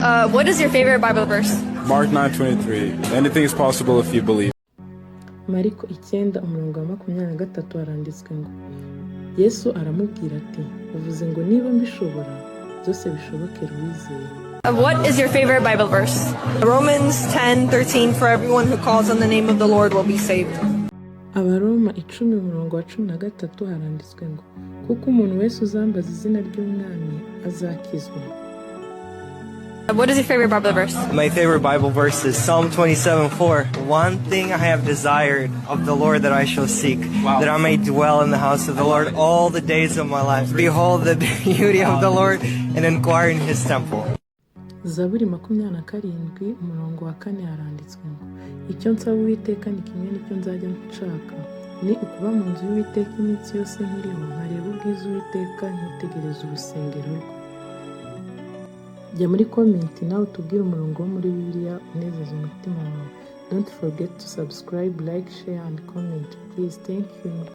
What is your favorite Bible verse? Mark 9:23. Anything is possible if you believe. Mariko 9 umurongo wa 23 haranditswe ngo: "Yesu aramubwira ati: 'Uvuze ngo niba mbishobora! Byose bishobokera uwizeye.'" What is your favorite Bible verse? Romans 10:13, "For everyone who calls on the name of the Lord will be saved." Abaroma 10 umurongo wa 13 haranditswe ngo: "Kuko umuntu wese uzambaza izina ry'Umwami azakizwa." What is your favorite Bible verse? My favorite Bible verse is Psalm 27:4. "One thing I have desired of the Lord that I shall seek, that I may dwell in the house of the Lord all the days of my life. Behold the beauty of the Lord and inquire in his temple." Zaburi 27 umurongo wa 4 haranditswe ngo: "Icyo nsaba Uwiteka ni kimwe, nicyo nzajya nshaka, ni ukuba mu nzu y'Uwiteka iminsi yose nkiriho, nkareba ubwiza Uwiteka, nkitegereza urusengero rwe." Jya muri comment nawe utubwire umurongo wo muri Bibiliya unezeza umutima wawe. Don't forget to subscribe, like, share and comment, please. Thank you.